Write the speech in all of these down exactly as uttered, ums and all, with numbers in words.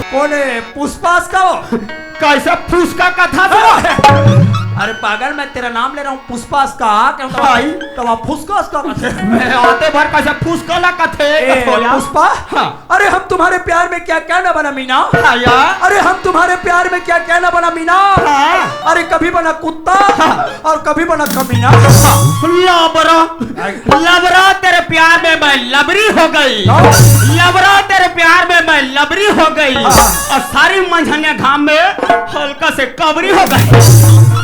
कोन हे? पुष्पा अस का हो? कइसे फुसका कथस? अरे पागल, मैं तेरा नाम ले रहा हूँ, पुष्पा अस का, क्यों तो हाय। तो आप फुसका अस का कथे? मैं आते भर कइसे फुसका ला कथे, ए, कथो यार। पुष्पा? हाँ। अरे हम तुम्हारे प्यार में क्या क्या ना बना मीना। हाँ यार। अरे हम तुम्हारे प्यार में क्या क्या ना बना मीना। हाँ। अरे कभी बना कुत्ता हाँ। और कभी बना कमीना। लबरा, लबरा तेरे प्यार में मैं लबरी हो गई। हाँ। लबरा तेरे प्यार में मैं लबरी हो गई। हाँ। और सारी मंझनिया घाम में हल्का से कबरी हो गई।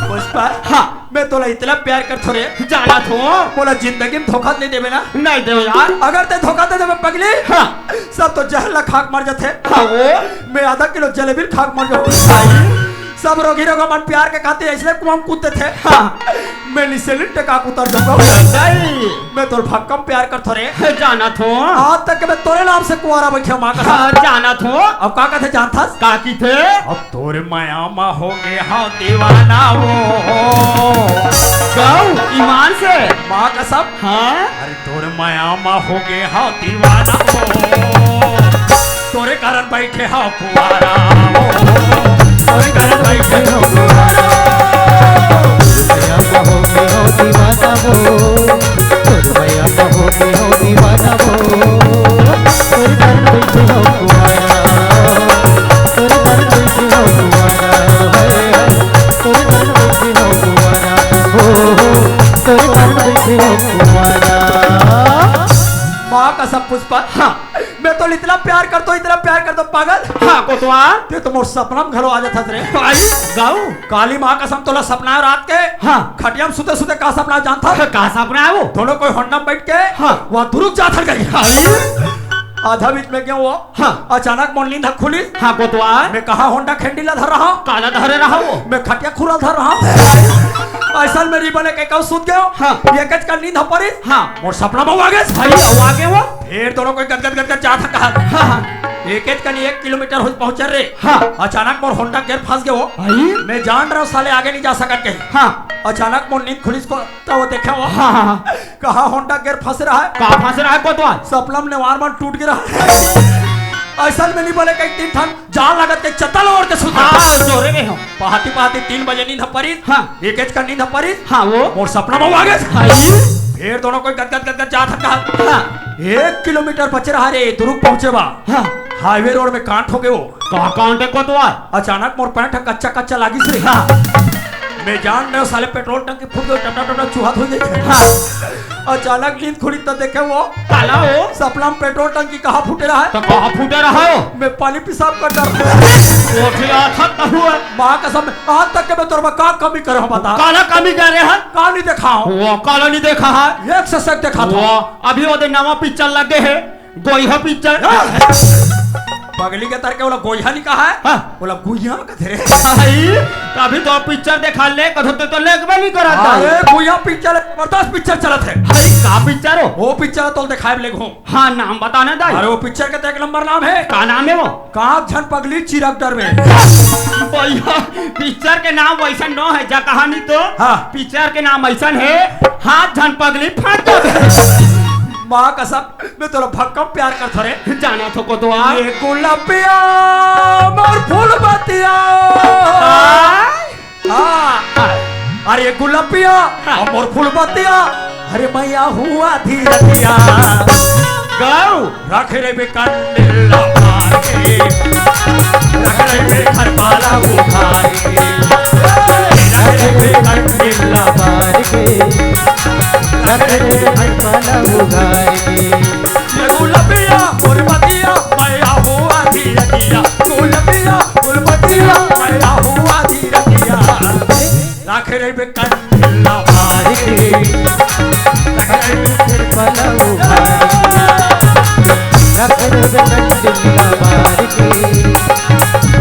पुष्पा, हाँ। मैं तोला इतना प्यार करथों रे। जानथों। मोला जिंदगी में धोखा नइ देबे ना? नइ देवों यार। अगर तैं धोखा दे देबे पगली, हाँ। सब तो जहर ला खा के मर जाथे। हाँ वो। मैं आधा किलो जलेबी खा के मर जाहूँ। सब रोगी रोगा मन प्यार के खातिर अइसने कुआं में कूद देथे। हाँ। मैं निसेलिन टेका के उतर जाहूँ। नहीं। मैं तोर भक्कम प्यार करथों रे। जानथों। आज तक मैं तोरे नाम से कुंवारा बइठे हँव माँ का। हाँ, जानथों। अब का कथे जानथस? का कथे? अब तोरे मया मा होगे हँव दीवाना वो। गऊ, ईमान से। माँ कसम। हाँ? अरे तोरे मया मा होगे हँव दीवाना वो। तोरे कारण बइठे हँव कुंवारा वो। तोरे कारण बइठे हँव कुंवारा। मया मा होगे हँव दीवाना वो। तोर मया मा होगे हँव दीवाना वो। तोर कारण बइठे हँव कुंवारा। तोर कारण बइठे हँव कुंवारा। हाय, हाय। तोर कारण बइठे हँव कुंवारा। हो, हो। तोर कारण बइठे हँव कुंवारा। माँ कसम पुष्पा। हाँ। मैं तोला इतना प्यार करथों, इतना प्यार करथों पागल। हाँ, कोतवाल। तैं तो मोर सपना में घलो आ जाथस रे। आई, गऊ। काली माँ कसम तोला सपना हे रात के। हाँ। खटिया में सुते सुते का सपना जानथस? का सपना हे वो? दोनों कोई होंडा में बइठ के हाँ। वहाँ दुरुग जाथन कहीं। आई। आधा बीच में गेंव वो। हाँ। अचानक मोर नींद ह खुलिस। हाँ, कोतवाल। मैं कहाँ होंडा के हैंडिल ला धर रहा हँव। काला धरे रहा वो? मैं खटिया खुरा धर रहा हँव। अइसन में रिबन के कहूँ सुत गेंव। हाँ। एकेच कन नींद ह परिस। हाँ। मोर सपना में आ गेस। भाई, आ गे वो। फेर दोनों कोई गदगद गदगद जात हन कहाँ। हाँ, हाँ। एकेच कन एक किलोमीटर होइस पहुँचे रे। हाँ। अचानक मोर होंडा के गेयर फँस गे वो। भाई। मैं जान रहा हँव साले आगे नइ जा सकन कहीं। हाँ। अचानक मोर नींद खुलिस को त वो देखेंव वो। हाँ, हाँ, हाँ। कहाँ होंडा के गेयर फँसे रहा हे। कहाँ फँसे रहा हे कोतवाल? सपना में नेवार मन टूट गे रहा हे। अइसन में नइ बोले कहीं तीन ठन जान लागत के चद्दर ओढ़ के सुत हाँ, जोरे में हँव। पहाती पहाती तीन बजे नींद ह परिस। हाँ। एकेच कन नींद ह परिस। हाँ, वो। मोर सपना में आ गेस। हाँ जी। फेर दोनों कोई गदगद गदगद जात हन कहाँ। हाँ। एक किलोमीटर बचे रहा रे, दुरुग पहुँचे बर। हाँ। हाईवे रोड में कांड होगे वो। का कांड हे कोतवाल? अचानक मोर पैंट ह कच्चा कच्चा लागिस रे। हाँ। मैं जान रहा हँव साले पेट्रोल टंकी फूट गे, टटा टटा चुहात होगे। हाँ। अचानक नींद खुलिस त देखेंव वो। काला वो? सपना में पेट्रोल टंकी कहाँ फूटे रहा हे? त कहाँ फूटे रहा हे वो? मैं पानी पेशाब करत रहेंव। कोठिया था हुआ। माँ कसम, आज तक के मैं तोर में का कमी करे हँव बता? काला कमी करे हस? का नइ देखा हँव? वो काला नइ देखा हस? एक से एक देखा था। वो अभी वो दे नवा पिक्चर लगे हे। गोइहा पिक्चर। पगली के तर के ओला गोइहा नइ कहा हे? हाँ। ओला गुइहा कथे रे। भाई, तभी तो पिक्चर देखा ले, कथो तो, तो लेगबे नइ करत हे। अरे, गुइहा पिक्चर, जबरदस्त पिक्चर चलत हे। भाई, का पिक्चर हो? वो पिक्चर तो देखाए लेगहूँ। हाँ, नाम बताना दाई। अरे, वो पिक्चर के तो एक नंबर नाम हे। का नाम हे वो? काँच झन पगली चिरक डरबे। भैया, पिक्चर के नाम वइसन नो हे, जा कहानी तो। हाँ। पिक्चर के नाम अइसन हे, हात झन पगली फँस जाबे। माँ कसम, मैं तोला भक्कम प्यार करथों रे। जानथों कोतवाल। ये गुलपिया मोर फूल बतिया। हाँ। हाँ। अरे गुलपिया हाँ। मोर फूल बतिया। अरे मैया हुआ धीरतिया। गऊ। रख रे बे कंडिल मार के। रख रे बे घर वाला उधार के। रख रे बे कंडिल मार के। रख रे बे घर वाला उधार के। ये गुलपिया गुलबतिया, मैया हुआ धीरतिया। गुलपिया गुलबतिया, मैया हुआ धीरतिया। रख रे बे कंडिल मार के। रख रे बे घर वाला उधार के। रख रे बे कंडिल मार के।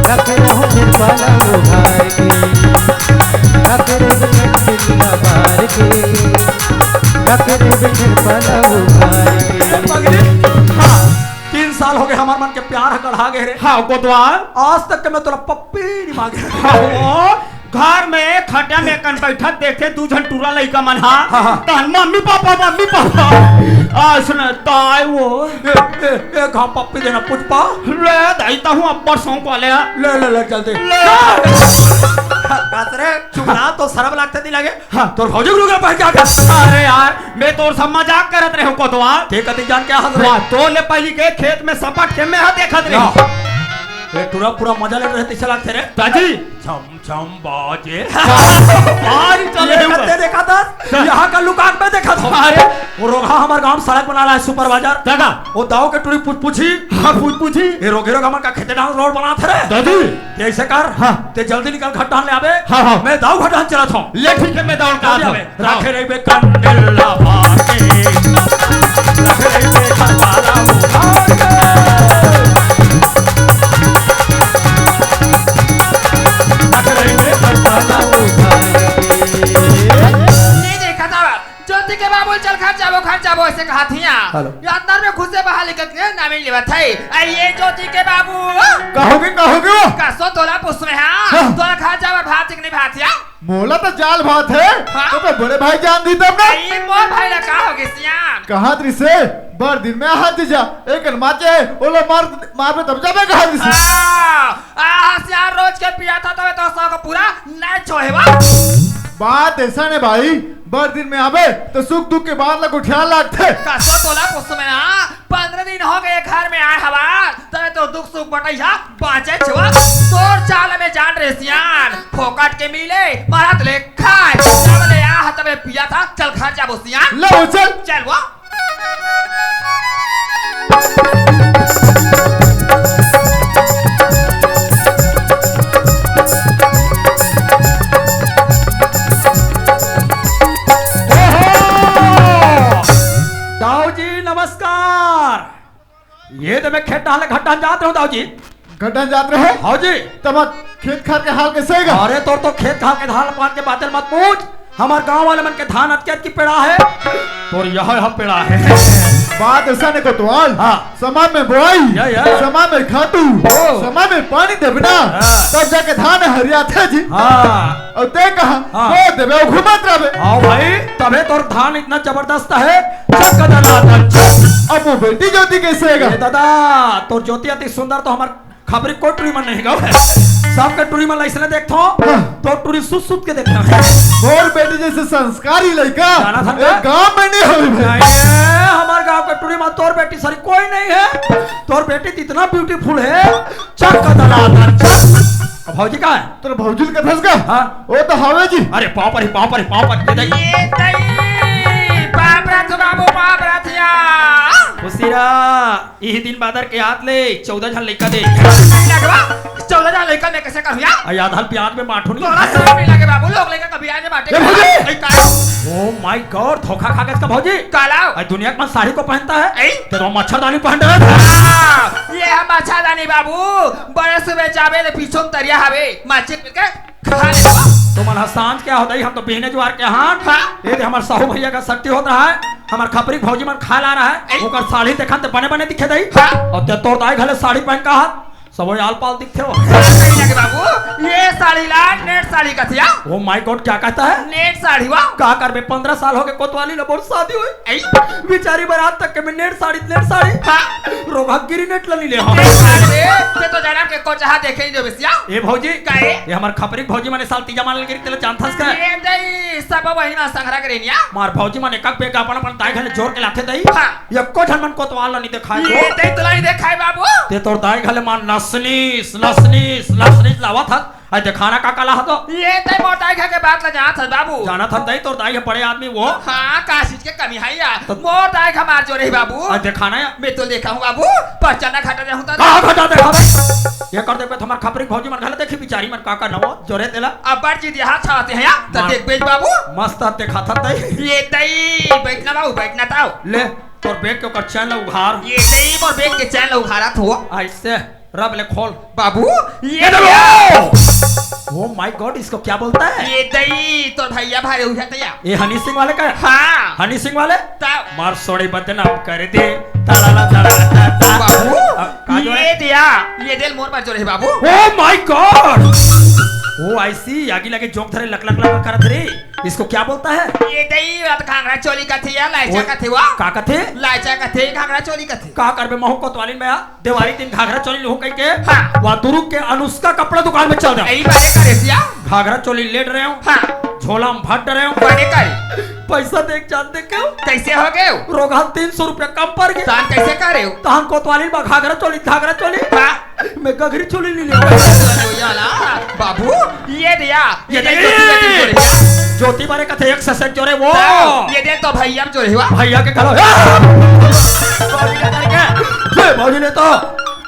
रख रे बे घर वाला उधार के। रख रे बे कंडिल मार के। रख रे बे घर वाला उधार के। ए पगली, हाँ, तीन साल होगे हमर मन के प्यार ह गढ़ा गे रे। हाँ, कोतवाल। आज तक के मैं तोला पप्पी नइ माँगे। हाँ, वो घर में खटिया में कन बैठत देखथे दू झन टूरा लइका मन हा। हाँ, हाँ। तहन मम्मी पापा, मम्मी पापा। असन ताय वो। ए, ए, ए, घाम पप्पी देना पुष्पा। ले दाई, तहूँ अब्बड़ शौक वाले हा। ले, ले, ले, जल्दी। ले। कस रे, चुप रहा, तो शरम लागथे नहीं लगे। हाँ। तोर भौजी के लुगरा पहन के आ गया। अरे यार, मैं तोर सब मजाक करत रहेंव कोतवाल। ते कति जान के हंस रहे? वाह, तो ले पहिली के खेत में सपट के मैं हा देखत रहेंव। ए, टूरा पूरा मजा लेत रहे, तइसे लागथे रे। दाजी। छम छम बाजे। बाहर ही चले ये ऊपर। कते देखा था? हाँ। यहाँ का लुकान में देखा था। अरे। वो रोगहा हमर गांव सड़क बना रहा है, सुपरवाइजर। देखा। वो दाऊ के टूरी पूछ पूछी। हाँ, पूछ पूछी। ये रोगे रोगा मन का खेते डांस रोड बना थे रे। दादी। ते ऐसे कर। हाँ। ते जल्दी निकल, घर डाल ले आबे। हाँ, हाँ। मैं दाऊ घर डाल चला था। ले ठीक है, मैं दाऊ डाल जल्दी आबे। रखे रहिबे कंडेल लावा के। रखे रहिबे कंडेल लावा के। रखे रहिबे कंडेल लावा के। नहीं देखा था, ज्योति के बाबू, चल घर जाबो, घर जाबो, ऐसे कहा थिया। हेलो। ये अंदर में घुसे बाहर निकल के नाम ही लेवत है। अरे ये ज्योति के बाबू। कहोगे, कहोगे? कसो तोला पुस में, हाँ? हाँ। तोला घर जाबर भात ठीक नहीं भात या? मोला तो जाल भात है, हाँ? तो मैं बड़े भाई जान दी तब ना। अरे मोर भाई ला का होगे सियान? कहा दृश्य, बर दिन में हाथ दे जा, एक माचे, ओला मार, मार में तब जाबे कहा दृश्य। हाँ, आ, सियान रोज के पिया था, तबे तो सौ का पूरा नहीं छोहेवा। बात ऐसा ने भाई, बर दिन में आबे, तो सुख दुख के बात ला गोठिया लागथे। कसो तोला पुस में ना, पंद्रह दिन हो गए घर में आए हवा, तबे तो दुख सुख बटैया बाँचे छुआ। तोर चाल में जान रे सियान, फोकट के मिले, मरत ले खाए। जब ले आ, तबे पिया था, चल घर जाबो सियान। ले वो चल। चल वो। ओहो! दाऊ जी, नमस्कार। ये तो मैं खेत डाले घट्टा जात रहूं, दाऊ जी। घट्टा जात रहे? हाँ जी। तब खेत खार के हाल कैसे हैगा? अरे, तोर तो खेत खार के हाल पान के बादल मत पूछ। हमर गांव वाले मन के धान अतके अतकी पेड़ा हे। तोर यह, यह पेड़ा हे। बात ऐसा ने कोतवाल। हाँ। समय में बोआई, या, या। समय में खातू, ओ। समय में पानी देबे ना, हाँ। तब जाके धान हरियाथे जी। हाँ। अउ ते कहा, हाँ। बो देबे अउ घूमत रहबे। हाँ भाई, तबे तोर धान इतना जबरदस्त हे। चक दला दन चक। अब वो बेटी ज्योति कैसे हैगा? ए दादा, तोर ज्योति अति सुंदर तो हमर खपरी कोई टूरी मन नहीं गो है। सबके टूरी मन ला इसने देखथो, हाँ। तो टूरी सुत सुत के देखथो। मोर बेटी जैसे संस्कारी लइका जाना था ए का? गांव में नहीं होई भाई। नहीं है, हमारे गांव के टूरी मन तोर बेटी सरी कोई नहीं है। तोर बेटी तो इतना beautiful है, चक दला दन चक। अब भौजी का है? तोर भौजी के फंस गया? हाँ। वो तो हवे जी। अरे पाँव पर ही, पाँव पर ही, पाँव पर ही, ये दे। ये दई, पाँव पर तो बाबू, पाँव पर हथिया। खुशी रहा। इही दिन बादर के याद ले, चौदह झन लइका दे। नहीं लगवा, चौदह झन लइका में कैसे करूँ यार? आ, याद हल प्याज में बांटू नहीं। तोरा शरम नहीं लगे बाबू, लोग लइका कभी आज बांटे ए, भौजी! नहीं का? Oh my God, धोखा खा गए इसका भौजी। काला? आज दुनिया का साड़ी को पहनता है, ए? तेरा मच्छरदानी पहन रहा है। हाँ, ये है मच्छरदानी बाबू, बड़े सुबह जाबे ले पीछू में तरिया हवे, मच्छर के खा ले। तुमन ह सांझ के हो दई, हम तो बिहने जुआर के हान। हाँ। ये दे हमर साहू भैया का सट्टी होत रहा है, हमर खपरी भौजी मन खा ला रहा है, ए? ओकर साड़ी देखन ते बने बने दिखे दई। हाँ। अउ ते तोर दाई घले साड़ी पहन का हाथ, सबो आल पाल दिखथे हो। नहीं लगे बाबू, ये साड़ी ला नेट साड़ी कथे या। Oh my God, क्या कहता है? नेट साड़ी वा। का करबे, पन्द्रह साल हो गए कोतवाली ला मोर शादी होए। ए? बेचारी बर आज तक के मैं नेट साड़ी, नेट साड़ी। हाँ। रोगहा गिरी नेट ला नी ले हो। नेट साड़ी रे, ते तो जनम के कोचहा देखे ही जो बिसिया। ए भौजी, का ए? ये हमर खपरी के भौजी मने साल तीजा मानल गिरी, तेला जानथस का? ये दई, सब वही ना संघरा के रेनिया। मार भौजी मन एकक बेग अपन अपन दाई घले जोर के लाथे दई। हाँ। एको झन मन कोतवाल ला नी देखाए ये को। दई तोला नी देखाए बाबू। ते तोर दाई घले मार नसनीस, नसनीस, नसनीस लावत हस। अरे देखाना का काला हतो? ये तय मोर दाई घर के बात ला जानत हस बाबू। जानत हन दई, तोर दाई ह बड़े आदमी वो। हाँ, का चीज के कमी है या? तो मोर दाई घर मार जोरे ही बाबू। अरे देखाना या। मैं तो देखा हूँ बाबू, पर चना घटा जाहूँ तो। का घटा देखा बे? ये कर देखबे, हमार खपरी भौजी मन घला देखी, बिचारी मन का का नवा जोरे तेला। अब बड़ जी दिया हाथ छाते हैं या, तो मार। देख बेच बाबू। मस्त हाथ देखा था तई। ये तई, बैठना बाबू, बैठना ताओ। ले, तोर बेग के ओकर चैन ला उघार। ये तई, मोर बेग के चैन ला उघारा थो। ऐसे। रब ले खोल। बाबू, ये ये देखो! Oh my God, इसको क्या बोलता है? ये दई, तोर भैया भाई उठा तैया। ये हनी सिंह वाले का है? हाँ। हनी सिंह वाले? तब। मार सोड़ी बदनाम कर दे। ताला ला ताला ला ता। बाबू, अब का जो ये है? दिया, ये दिल मोर पर जो रहे बाबू। Oh my God! ओ, ऐसी आगी लगे जोंक धरे लक लक लक करत रे, इसको क्या बोलता है? ये दई, वो तो घाघरा चोली कथे या, लाइचा वो कथे वो। का कथे? लाइचा कथे, घाघरा चोली कथे। का करबे, महू कोतवालिन में आ, देवारी दिन घाघरा चोली लूहूं कहिके, हाँ। वहाँ दुरुग के अनुष्का कपड़ा दुकान में चल रहा हूँ। यही बारे करे सिया। घाघरा चोली ले डरे हूँ, हाँ। झोला में भर डरे हूँ। बने करे। पैसा देख जान दे क्यों? कैसे हो गए? रोगहा तीन सौ रुपया कम पड़ गए। तान कैसे करे हो? तान कोतवालिन में घाघरा चोली, घाघरा चोली। हाँ। मैं गघरी चोली ले लिया। अरे वाला, बाबू, ये दिया। ये ये दे, दे। ज्योति, ज्योति जोरे। ज्योति बारे कथे एक से सेट जोरे वो। हाँ, ये दे तो भैया में जोरे हुआ। भैया के घलो। ए! भौजी के करके। ए, भौजी ने तो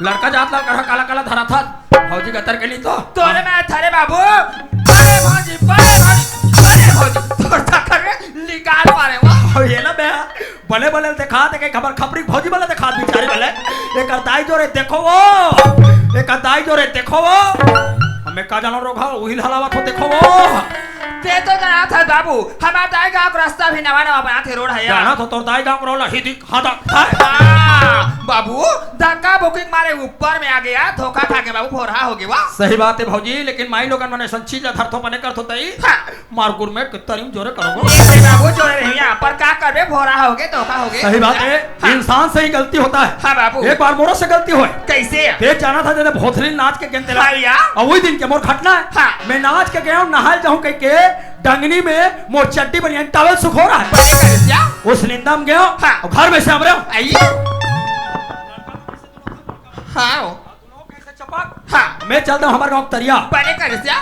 लड़का जात ला करहा काला काला धरा था। भौजी गतर के नहीं तो। तोरे में थारे बाबू। अरे भौजी, अरे भौजी, अरे भौजी, तोर चक्कर में निकाल मारे वो। और ये ना बे, बले बले देखा दे के खबर खपरी भौजी बले देखा बिचारी बले। एकर दाई जोरे देखो वो, एकर दाई जोरे देखो वो। हमें का जानो रोगहा, उहिल हलावा को देखो वो। ते तो जाना था बाबू, हमार दाई गांव का रास्ता भी नवा नवा बना थे, रोड है यार। जाना तो तोर दाई गांव का रोड ही दिख, हाँ तक, हाँ। हाँ, बाबू, धक्का बुकिंग मारे ऊपर में आ गया, धोखा खा के बाबू, भोरहा हो गया। सही बात है भौजी, लेकिन माई लोगन मने संची जा धरथो बने कर तो तई। हाँ। मारकुर में कितना रिम जोरे करोगे? ये से बाबू जोरे रही है, पर का करबे, भोरा होगे, धोखा होगे। सही बात है, हाँ। इंसान से ही गलती होता है। हाँ बाबू। एक बार मोरो से गलती होए। कैसे? देख जाना था तेरे भोथली नाच के गेंद हाँ भैया। और वही दिन के मोर घटना है। हाँ। मैं नाच के गया हूँ, नहाए जाऊँ कह के डंगनी में मोर चड्डी बनियान टॉवेल सुखो रहा है। बने कर क्या? उस निंदा में गया हूँ हाँ। और घर में से हमरे आइए। हाँ। कैसे चपक? हाँ। मैं चलता हूँ हमारे गाँव तरिया। बने कर क्या?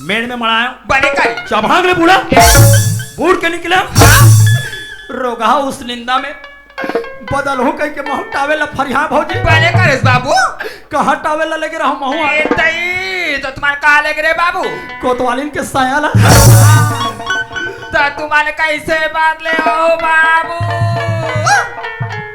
मेड़ में मड़ाया। बने कर। चबहांग ले बूढ़ा। बूढ़ के निकला। हाँ। रोगहा उस निंदा में बदल हूँ कह के महू टावेल ला फरिया भौजी। बने कर बाबू। कहाँ टावेल ला लेके रहो महू ए तई, तो तुम्हारे कहाँ लेके रे बाबू? कोतवालिन के साया ला। तो तुम्हारे कैसे बात ले हो बाबू?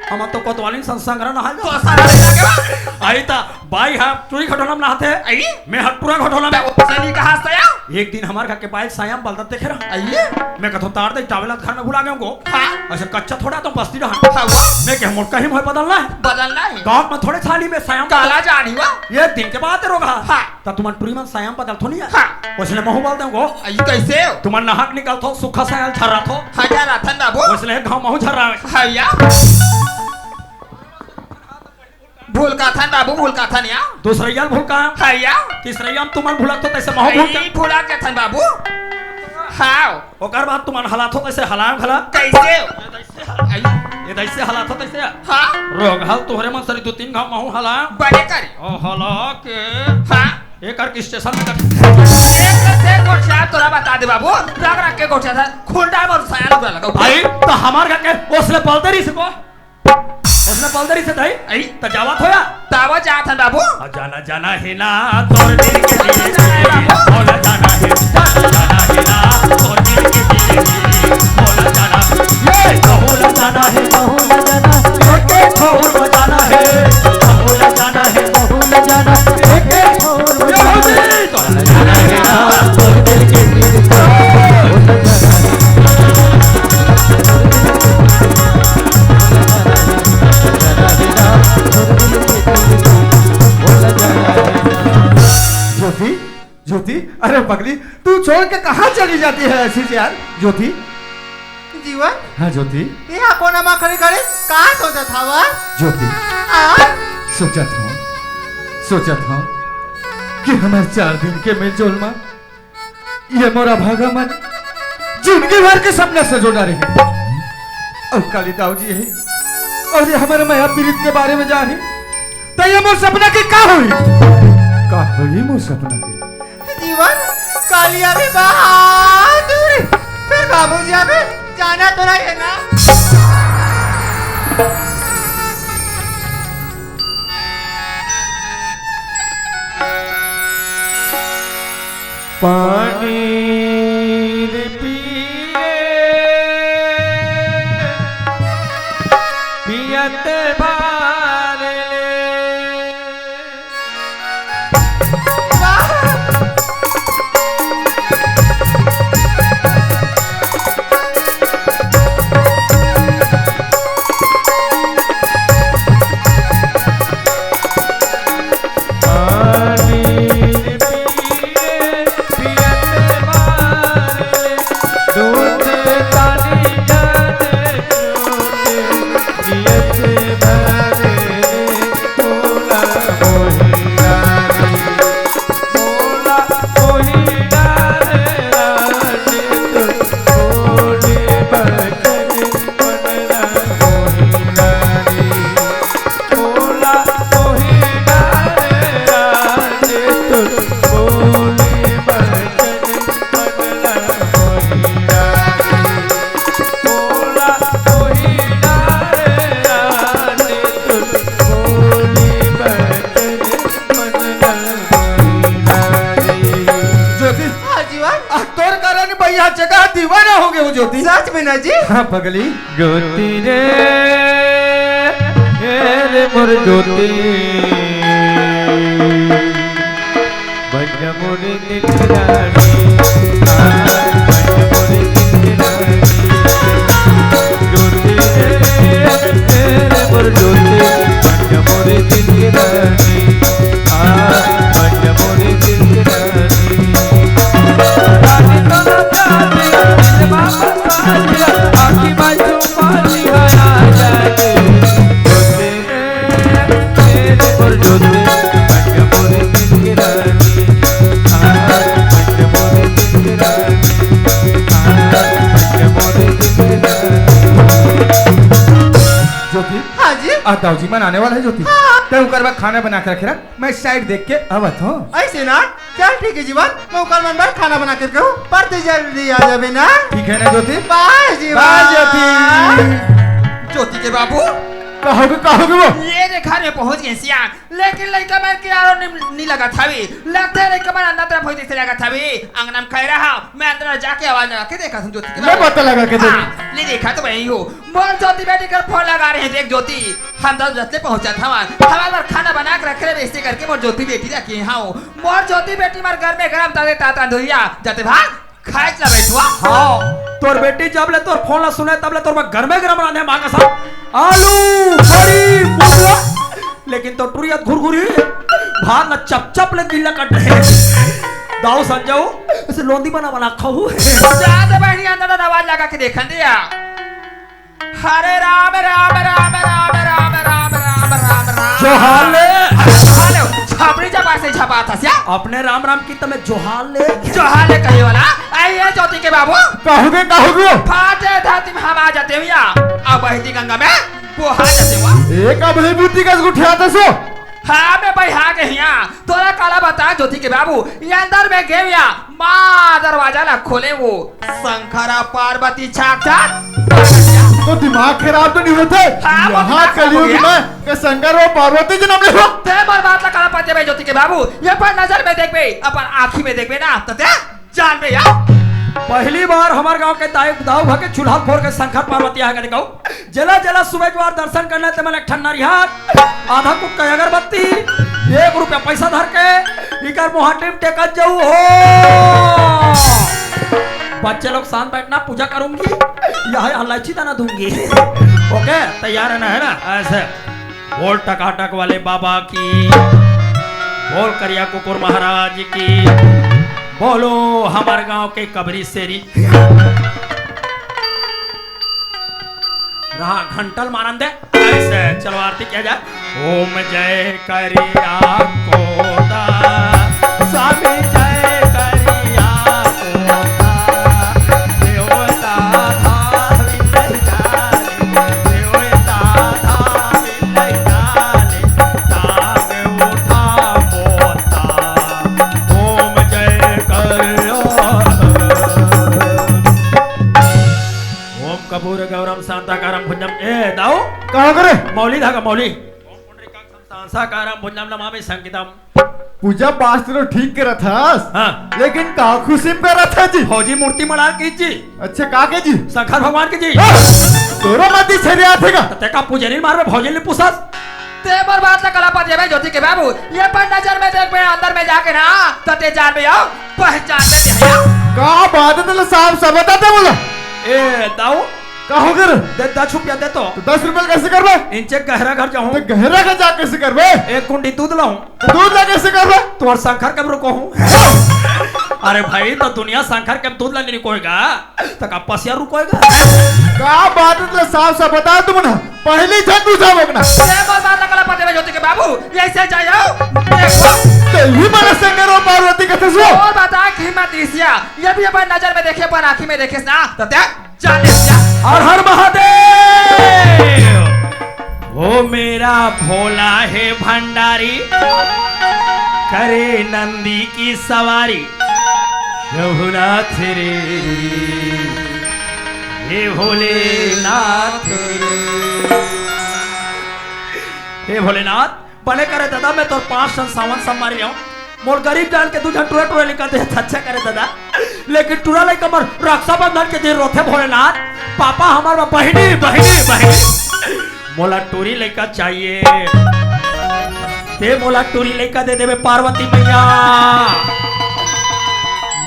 हम तो कोतवालिन संसंग्रह नहाल तो सारा लगे बा। आई ता बाई हा टूरी घटोला में नहाते। आई? मैं हटपुरा घटोला में। तो सनी कहाँ से आया? एक दिन हमारे घर के बाई साया में बलदत देखे रहा। आइए। मैं कथो तार दे टावेल ला घर में भुला गए को। हाँ। अच्छा कच्चा थोड़ा तो बस्ती रहा। हाँ, वो? मैं कह मोटका ही मोहे बदलना है। बदलना है। गाँव में थोड़े छाली में साया में काला जानी हुआ। ये दिन के बात है रोगहा। हाँ। त तुमन टूरी मन साया म बदलथो नहीं है? हाँ। वइसने महू बदल देंव गो। अई कैसे? तुमन नहा के निकलथो, सुक्खा साया ल झर्राथो। हाँ, झर्राथन बाबू। वइसने घांव महू झर्रावे। हाँ या। भुलकाथन बाबू, भुलकाथन या। दूसरइया ल भुलका। हाँ या। तीसरइया म तुमन भुलकथो तइसे महू भुलका। अई भुला जाथन बाबू। हाँ। ओकर बाद तुमन हलाथो तइसे हलांव घला। कैसे? अई। ये तइसे हलाथो तइसे। हाँ। रोगहा ल तोहरे मन सरी दू तीन घांव महू हला। बने करे। ओ हला के। हाँ। एक कर स्टेशन में कर। एक से गोठिया तोला बता दे बाबू, रग रग के गोठिया था, खुंडा में साया लगा लगा। अई, त हमार घर के ओसने बलदे रहिस को। ओसने बलदे रहिस दाई। अई। त जावत होया। तावा जात हन बाबू। आ जाना जाना हे ना तोर दिल के लिए। बोला जाना हे, जाना जाना हे ना तोर दिल के लिए। बोला जाना, ये बोला जाना हे, बोला जाना, एक एक ठोर बजाना हे। बोला जाना हे, बोला जाना, एक एक ठोर बजाना हे। ज्योति, ज्योति, अरे पगली, तू छोड़ के कहाँ चली जाती है ऐसी से यार? ज्योति। जीवन? हाँ ज्योति। यहाँ कोना मा खड़े खड़े कहाँ सोचत हवा? ज्योति। हाँ? सोचत हूँ, सोचत हूँ कि हमारे चार दिन के मिलजुल मा ये मोर अभागा मन जिंदगी भर के सपना सजो डारे हे। अउ काली दाऊ जी हे, अउ ये हमर मया पीरित के बारे में जाने, त ये मोर सपना के का होही? का होही मोर सपना के? जीवन, काली अभी बहादुर, फिर बाबूजी अभी जाना तो नहीं है ना? पानी रे पिए, पियत बार ले। हो गए वो ज्योति? सच में ना जी? हाँ पगली। ज्योति रे, ए रे मोर ज्योति, बन जा मोर दिल की रानी, आ, बन जा मोर दिल की रानी। ज्योति रे, ए रे मोर ज्योति, बन जा मोर दिल की रानी, आ, बन जा मोर दिल की रानी। ज्योति, हाँ जी। आज दाऊ जी मन आने वाला है ज्योति। हाँ। तैं उकर बर खाना बना के रखे रह, मैं साइड देख के आवत हूँ। ऐसे ना, चल ठीक है जीवन, मैं उकर मन बर खाना बना के रखे हूँ, पर तैं जल्दी आ जाबे ना। ठीक है ना ज्योति? बाय जीवन। बाय ज्योति। ज्योति के बाबू। कहोगे, कहोगे वो? ये देख घर में पहुंच गए सियान, लेकिन लइका मन के आरो नी, नी लगत हवे। लगथे लइका मन अंदर तरफ होई जैसे लगत हवे। अंगना में खैरा हा, मैं अंदर जाके आवाज लगा के देखा हूँ ज्योति के मैं बाबू। पता लगा के देख। हाँ, ले देखा तो वही हो। मोर ज्योति बेटी कर फोन लगा रहे हैं, देख ज्योति। हम दस बजे पहुंचत हवन। हमार बर खाना बना के रखे रहे, ऐसे करके मोर ज्योति बेटी रखे हव। मोर ज्योति बेटी मार घर में गरम ताजे ता तंदूरिया, जाते भाग खाए चला बैठुआ। हाँ, तोर बेटी जब ले तोर फोन ला सुने, तब ले तोर बर गरमे गरम रांधे मांगस हा। आलू, बड़ी, मुनगा, लेकिन तोर टुरिया घुरघुरी भात ला चप चप ले गिल्ला कट रहे। दाऊ संजऊ, ऐसे लोंदी बना बना खाऊ। जा दे बहिनी, अंदर आवाज लगा के देखन दे या। हरे राम, राम, राम, राम, राम, राम, राम, राम, राम। जोहार ले। अरे जोहार ले, छपरी जबान से झपात हस या। अपने राम राम की तमे जोहार ले। जोहार ले कहे वाला, आई है ज्योति के बाबू। कहोगे, कहोगे? फाटे धरती में हम आ जाते हुआ, अब बहती गंगा में वो आ जाते हुआ। एक अब ही बूती का गुठियाते सो। हाँ, मैं भाई हाँ के हिया। तोला काला बता ज्योति के बाबू, ये अंदर में गेव या माँ दरवाजा ला खोले वो शंकरा पार्वती छाक छाक। तो दिमाग खराब तो नहीं होते? हाँ, वो यहाँ दिमाग खराब हो कलयुग गया। में के शंकर और पार्वती जन्म ले हो। ते मोर बात ला काला पते भाई ज्योति के बाबू, ये पर नजर में देखबे, अपन आँखी में देखबे ना, तो ते जान में या। पहली बार हमार गांव के दाई दाऊ भा के चूल्हा फोर के शंकर पार्वती आ गए गाँव। जेला जेला सुबह जुआर दर्शन करना ते मन एक ठन नरिहर, आधा कुट का अगरबत्ती, एक रुपया पैसा धर के इकर मुहाटी में टेकत जाऊ हो। बच्चे लोग शांत बैठना, पूजा करूंगी, यह इलायची दाना दूंगी। ओके, तैयार है ना, है ना? ऐसे। बोल टकाटक वाले बाबा की, बोल करिया कुकुर महाराज की, बोलो हमारे गांव के कबरी शेरी। रहा घंटल मारन दे, ऐसे चलो आरती किया जाए। ओम जय करिया कोदा, स्वामी जय करिया कोदा, देवता धाम ले जाए। ओम कपूर गौरम शांताकारम भुजम। ए दाऊ, कहा करे? मौली धागा मौली। सांसाकारम भुजम नमामि संगीतम। पूजा पाठ तो ठीक करत हस, हाँ। लेकिन का खुशी में करत हस जी? भौजी मूर्ति मड़ार की जी। अच्छा, का के जी? शंकर भगवान की जी। हाँ, तोरो मती छरिया थे का? ते का पूजनी मार में भौजी ने पूछस। ते मोर बात ला कला पा देबे ज्योति के बाबू, ये पर नजर में देख बे अंदर में जाके ना, तो ते जान बे आओ, पहचान में नहीं आया। का बात है, तले साफ सब बताते बोला। ए, दाऊ, का हो कर? दे, दस रुपया दे तो। तो दस रुपया कैसे करबे? इंचे गहरा घर जाऊं। तो गहरा घर जा कैसे करबे? एक कुंडी दूध लाऊं। तो दूध ला कैसे करबे? तुम्हार शंकर के रुको हूँ। अरे भाई, तो दुनिया शंकर के दूध ला नहीं कोएगा, तो का पसिया रुकोएगा? का बात है, तो साफ साफ बता तुम ना। पहले झट बुझाओ ना। ये बात बात लगला पते में ज्योति के बाबू, ये ऐसे जाओ। देखो। तो ही मारा शंकर और पार्वती कथे सो। और बता की मत इसिया, ये भी अपन नजर में देखे, अपन आँखी में देखे ना, तो देख। चालीस हजार। हर हर महादेव। ओ मेरा भोला है भंडारी, करे नंदी की सवारी। रघुनाथ रे, हे भोलेनाथ रे। हे भोलेनाथ, बने करे दादा, मैं तोर पाँच ठन सावन सोमवारी लेहूं। मोर गरीब जान के दू झन टुरा टुरा निकल दे, अच्छा करे दादा। लेकिन टूरा लइका मन रक्षाबंधन के दिन रोथे भोलेनाथ, पापा हमर बर बहिनी, बहिनी, बहिनी, मोला टूरी लइका चाहिए। ते मोला टूरी लइका दे देबे पार्वती मैया।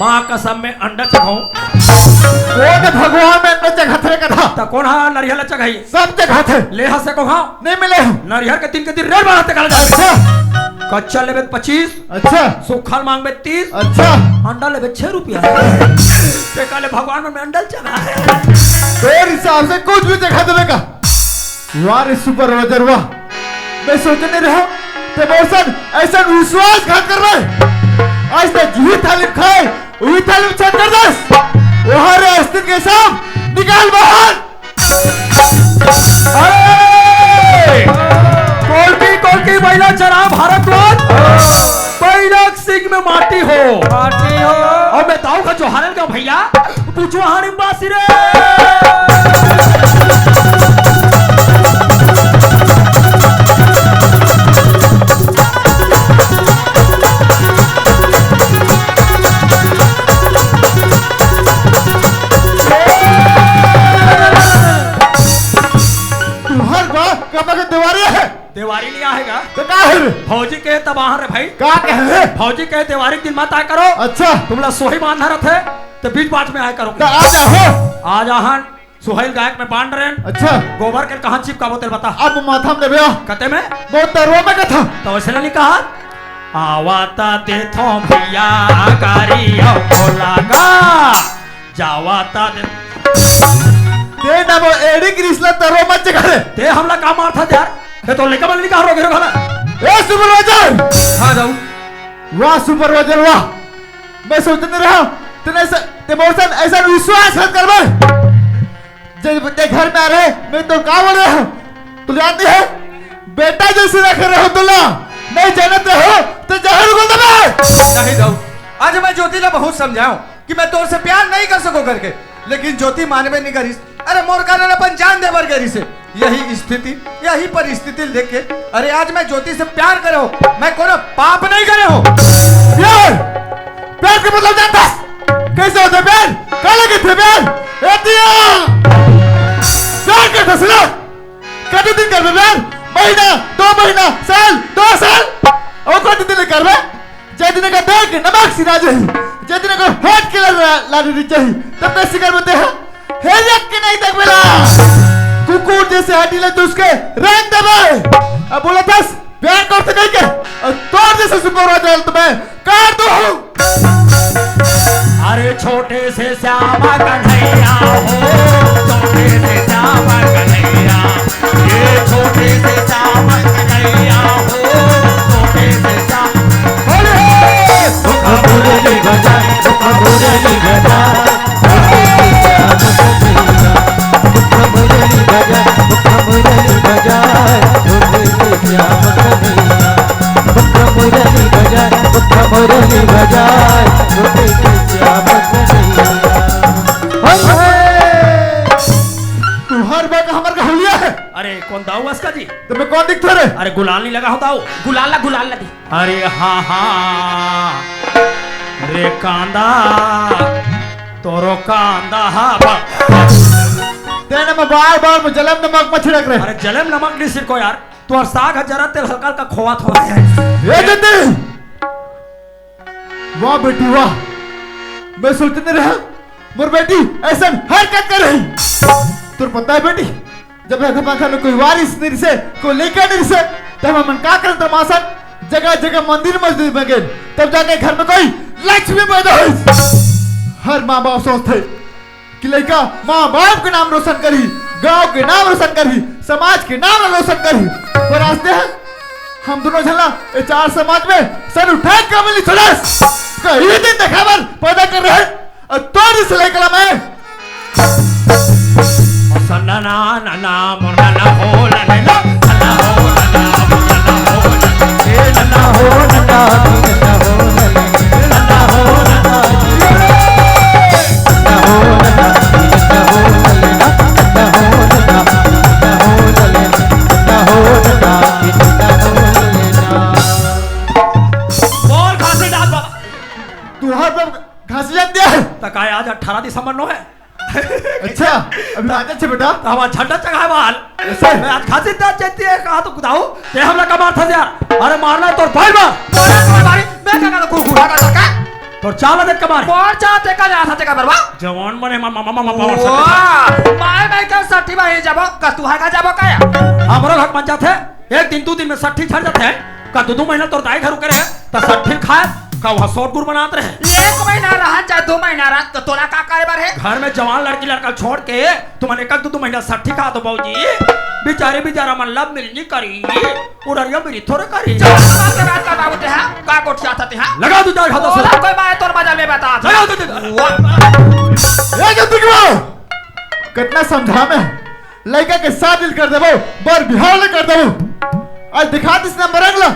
माँ कसम में अंडा चघाऊं। कोन भगवान में अंडा चघाथे रे गधा? त कोन हा नरियर ला चघाही? सब चघाथे। ले हस एको घांव। नहीं मिले। नरियर के दिन के दिन रेट बढ़ाथे काला जाथे। अच्छा। कच्चा लेबे त पच्चीस। अच्छा। सूखा ल मांगबे तीस। अच्छा। अंडा लेबे छह रुपया। ते काले भगवान मन में अंडा ल चघा। तोर हिसाब से कुछ भी चघा देबे का? वाह रे सुपरवाइजर वाह। मैं सोचे नहीं रहा ते मोर संग ऐसा विश्वासघात करबे। आज तक जिही थाली में खाए, उही थाली में छेद कर दस। ओहर अस्तिन के सब निकाल बाहर। अरे! कोलकी, कोलकी, बइला चरा भारद्वाज। बइला सिंग में माटी हो। माटी हो। अउ मैं दाऊ का जोहारल का भइया, पूछो हारिम बासी रे। तुहर बा कमा के देवारी हे। देवारी नहीं आएगा। तो का है रे? भौजी के तबाह रे भाई। का कहे रे? भौजी के देवारी दिन मत आय करो। अच्छा। तुमला सोही बांधा रहथे, तो बीच बात में आय करो। तो आ जा हो। आ जाहन, सुहैल गायक में बांध रहे हैं। अच्छा। गोबर के कहाँ चिपकाबो तेल बता। अब माथा में देबे आ। कते में? वो तरुआ में कथा। तो वैसे नहीं कहा। आवा ता देथो भैया गारी हो बोला गा। जावा ता दे। ते ना वो एड़ी ग्रीस ला तरो मत करे। ते हमला का मार था यार? ते तो लेकर बल निकाल रोगे रो भला। ए सुपरवाइजर। हाँ जाऊ। वाह सुपरवाइजर वाह। मैं सोचने रहा तने ऐसा, ते मोर सन ऐसा विश्वास हत करबे। जब ते घर में आ रहे, मैं तो का बोल रहा हूँ? तू जानती है? बेटा जैसे रख रहे हो तुला। नहीं जानते हो तो जहर को दबा। नहीं जाऊ। आज मैं ज्योति ला बहुत समझाऊं। कि मैं तोर से प्यार नहीं कर सको करके, लेकिन ज्योति मानबे नहीं करिस। अरे मोर कारण अपन जान दे बर करिस हे। यही स्थिति, यही परिस्थिति देख के, अरे आज मैं ज्योति से प्यार करे हो, मैं कोनो पाप नहीं करे हो। प्यार, प्यार के मतलब जानता? कैसे होता प्यार? काला कहते प्यार? ए दिया! प्यार के फैसला कति दिन करबे प्यार? महीना, दो महीना, साल, दो साल? और कति दिन करबे? जे दिन का देख नमक सिरा जही, जे दिन का होठ के ला-, लाली रिच जही, तब कैसे करबे ते हा? हे देख के नहीं देख बेला। कुकुर जैसे हड्डी ले तो उसके रंग देबे। अब बोला था, प्यार करते नहीं के? और तोर जैसे सुपरवाइजर तुम्हें काट दो। अरे छोटे से श्याम कन्हैया हो, छोटे से श्याम कन्हैया, ये छोटे से श्याम कन्हैया हो, छोटे से श्याम। बोले! मुख मुरली बजा, मुख मुरली बजा, छोटे से श्याम कन्हैया, मुख मुरली बजा, मुख मुरली बजा, छोटे से श्याम कन्हैया। मुख मुरली बजाए, मुख मुरली बजाए, छोटे से श्याम कन्हैया। तुहर बा का हमर का हुलिया हे? अरे, कोन दाऊ असका जी? तो मैं कोन दिखथों रे? अरे, गुलाल नहीं लगा हो दाऊ। गुलाल ला, गुलाल ला दी। अरे, हाँ, हाँ। रे कांदा, तोरो कांदा हा बा। तेने मैं बार-बार में जलम नमक में छिड़क रहे। अरे, जलम नमक नहीं छिड़को यार। तोर साग ह जरा तेल हल्का हल्का खोवा थोड़ा है। ए जल्दी। वाह बेटी वाह, मैं सोचने रहा मोर बेटी ऐसा हरकत कर रही। तोर पता है बेटी, जब घर पंखा में कोई वारिस नहीं से, कोई लेकर नहीं से, तब हमन का करन तमासन जगह जगह मंदिर मस्जिद में गए, तब जाके घर में कोई लक्ष्मी पैदा हुई। हर माँ बाप सोचते कि लइका माँ बाप के नाम रोशन करही, गांव के नाम रोशन करही, समाज के नाम रोशन करही। पर आज ते हम दोनों झन ला ए चार समाज में सर उठा के मिली छोड़स। कहीं दिन देखा बर पैदा कर रहे और तोर से लइका ला मैं। सन्ना ना ना ना मुन्ना ना हो ना ना ना हो ना ना मुन्ना ना हो ना। बोल खांसी डाल बाबा। तुहार पर खांसी जाती है। त अच्छा, अभी बात अच्छे बेटा। तो हमारा झंडा चढ़ाए वाल। ऐसे? मैं आज खासी दांत चलती है, कहा तो कुदाऊ, ते हमला का मारथस यार। अरे मारना तो भाई मार। मारा तो भाई, मैं क्या करूँ, कुकुर का कर का? तोर चाल देख के मार। मोर चाल ते का जा था, ते का बरवा? जवान बने मा-, मा-, मा-, मा-, मा-, मार सकते हैं। वाह, माय मैं का सठी भाई जाबो, का तू है का जाबो का या? हमरो हक बन जाते। एक दिन, दू दिन में सट्ठी झड़ जाथे। का दू दू महीना तोर दाई घर रुके रहे, त सट्ठी खाए, का वहाँ शोरगुल बनात रहे। एक महीना रहा, चाहे दू महीना रहा, त तोला का करे बर हे? घर में जवान लड़की लड़का छोड़ के तुमन एक दू दू महीना सट्ठी खा दो बाबूजी। बिचारे बिचारा मन लब मिलनी करी, उड़रिया मिली थोड़े करी। चल, बात के बात कर बाबू ते, हाँ? का गोठिया था ते, हाँ? लगा दू चार खाता से। कोई बात तोर मजा में बता। लगा दू चार। वाह। ए, जल्दी करो। कितना समझा मैं? लइका के शादी कर देबो, बर बिहाव ले कर देबो। आज दिखा दिस नंबर अगला,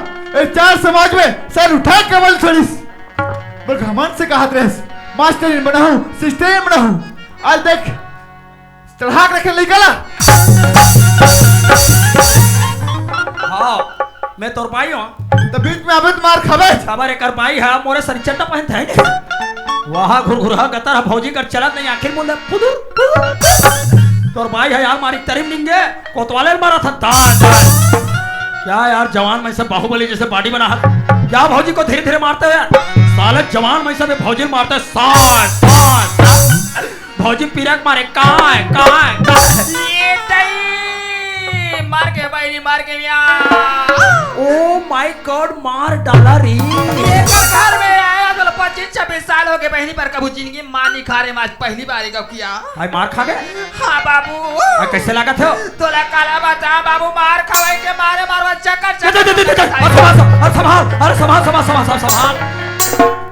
ए चार समाज में सर उठा के बल छोड़िस। बल घमंड से कहत रहस, मास्टरिन बनाहूं, सिस्टरिन बनाहूं। आज देख, चढ़ा के रखे लइका ला। हाँ, मैं तोर भाई हूँ। त बीच में अबे तो मार खाबे। साबर एकर भाई है, मोरे सरी चड्डा पहनत है। वहाँ घुरघुरहा गतर ह भौजी कर चलत नहीं, आखिर मुंह ले फुदुर, फुदुर। तोर भाई है यार, मारी तरीम निंगे, कोतवाले मारा था, दान, दान। क्या यार, जवान में से बाहुबली जैसे बॉडी बना है। क्या भौजी को धीरे-धीरे मारते हो यार? साले जवान में से भी भौजी मारते हैं, सास, सास, सास। भौजी पीरक मारे, काय, काय, काय। ये तई, मार के बहिनी, मार के मिया। Oh my God, मार डाला रे। ये तो घर में आया, तो पच्चीस छब्बीस साल हो गए, बहिनी पर कभू जिंदगी मार नहीं खा रहे, आज पहली बार का किया। हाय, मार खा गए? हाँ बाबू। हाय, कैसे लागत हो? तोला काला बता बाबू, मार खवाई के मारे मारवा चक्कर, दे, दे, दे, दे, दे, चक्कर। अरे संभाल, अरे संभाल, अरे संभाल, संभाल, संभाल, संभाल, संभाल।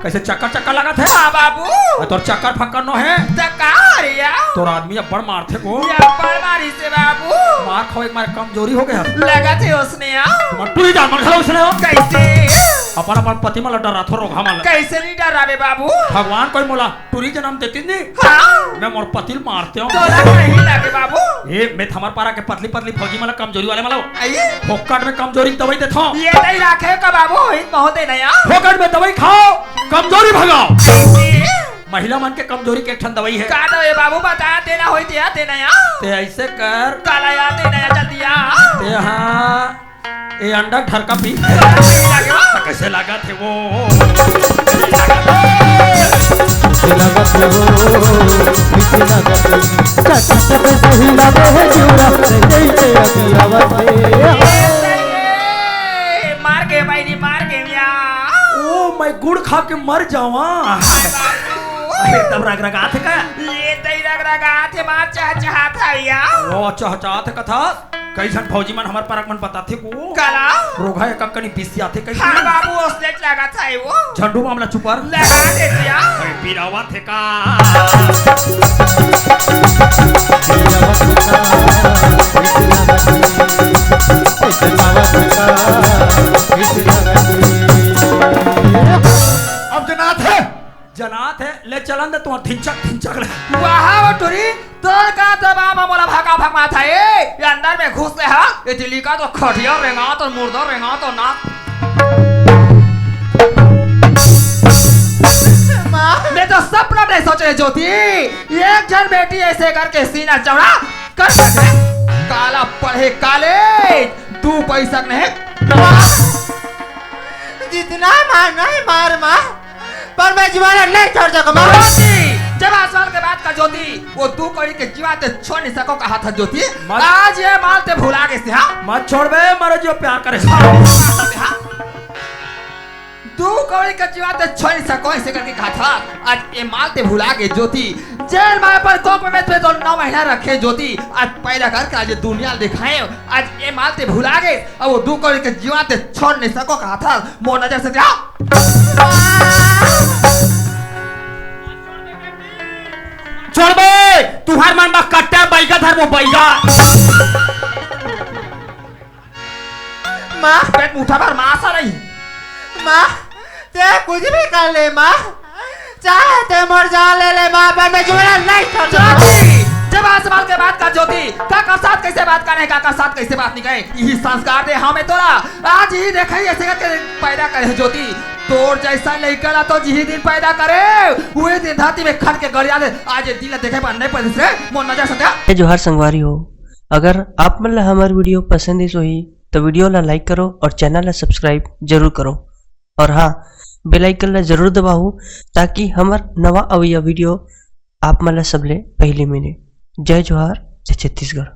कैसे चक्कर चक्कर लागत है? हाँ बाबू। अरे तोर चक्कर फक्कर नो है। त का रे या? तोर आदमी अब्बड़ मारथे को। ये अब्बड़ मारी से बाबू। मार खावे के मारे कमजोरी हो गया। लगत है उसने आओ। मन टूरी जान मन खराब उसने हो। कैसे? अपन अपन पति मन ल डराथो रोगहा मन ल। कैसे नहीं डरावे बाबू? भगवान कोई मोला टूरी जन्म देती नहीं। हाँ। मैं मोर पति ल मारते हूँ। तोला नहीं लगे बाबू। ए, मैं थमर पारा के पतली पतली फौजी मन ल कमजोरी वाले मन ल। आइए। फोकट में कमजोरी के दवाई देथो। ये नहीं रखे का बाबू, हित महोदय नया। फोकट में दवाई खाओ, कमजोरी भगाओ। कैसे? महिला मन के कमजोरी के एक ठन दवाई है। का दवाई बाबू बता, देना होई ते या, देना या। ते ऐसे कर। काला या, देना या, जल्दी या। ते हाँ, ए अंडा ढरका पी। कैसे लागत है वो? कैसे लागत है वो? कैसे लागत है? सच सच सही लगे है जोरा, जैसे अभी आवत है। मार के भाई, मार के मिया। ओ, मैं गुड़ खा के मर जावा। हाय बाबू। अरे, तब रग रग आथे का? ये तई रग रग आथे, मार चहचहा था या। ओ, चहचहा थे कथा। कई झन फौजी मन हमर परक मन बताथे को। काला? रोगहा एक कनी बिसियाथे कई। हाँ बाबू, ओसने लागत है वो। झंडू मामला चुपर। लगा दे दिया। अरे, पिरावा थे का? अब जनात है। जनात है, ले चलन दे तुहार ढिंचक, ढिंचक ले। वाह, वो टुरी, तोर का दबाव में मोला भका भक माथा ए, ये अंदर में घुस ले हा, ये दिल्ली का तो खटिया रेंगा तो मुर्दा रेंगा तो ना। माँ। मैं तो सपना नहीं सोचे ज्योति, एक जन बेटी ऐसे करके सीना चौड़ा कर सके। काला पढ़े काले, दू पैसा नहीं। माँ। जितना मारना है मार माँ, पर मैं जीवन नहीं छोड़ सकूं माँ। ज्योति, जब आसमान के बात का ज्योति, वो दू कौड़ी के जीवा ते छोड़ नहीं सको कहा था ज्योति। मत आज ये माल ते भुला गए थे, हाँ? मत छोड़ बे, मारो जो प्यार करे। हाँ, हाँ। दू कौड़ी के जीवा ते छोड़ नहीं सको ऐसे करके कहा था। आज ये माल ते भुला गए ज्योति। जेल में पर कोख में मैं तो नौ महीना रखे ज्योति। आज पैदा करके आज ये दुनिया दिखाए। आज ये माल ते भुला गए। अब वो दू कौड़ी के जीवा ते छोड़ नहीं सको कहा था। मोर नजर से जा। छोड़ बे, तुहार मन बा कट्टा बैगा धर वो बैगा। माँ। पेट मुठा भर माँ सा नहीं। माँ, ते कुछ भी कर ले माँ, चाहे ते मोर जान ले ले माँ, पर मैं जुड़ा नहीं छोड़ सकता। ज्योति, जब आज संस्कार के बात कर ज्योति, काकर साथ कैसे बात करे, काकर साथ कैसे बात नहीं करे, यही संस्कार दे हमें तोला। आज ही देखे ऐसे करके पैदा करे हे ज्योति, तोर जैसा लइका ला तो जिही दिन पैदा करे, उही दिन धरती में खन के गड़िया दे। आज ये दिन ला देखे पर नहीं पड़िस रे, मोर नजर से हटा। जय जोहार संगवारी हो, अगर आप मन ला हमर वीडियो पसंद आइस होही तो वीडियो ला लाइक करो और चैनल ला सब्सक्राइब जरूर करो और हाँ, बेल आइकन ला जरूर दबाओ, ताकि हमर नवा अवैया वीडियो आप मन ला सबले पहले मिले। जय जोहार, जय छत्तीसगढ़।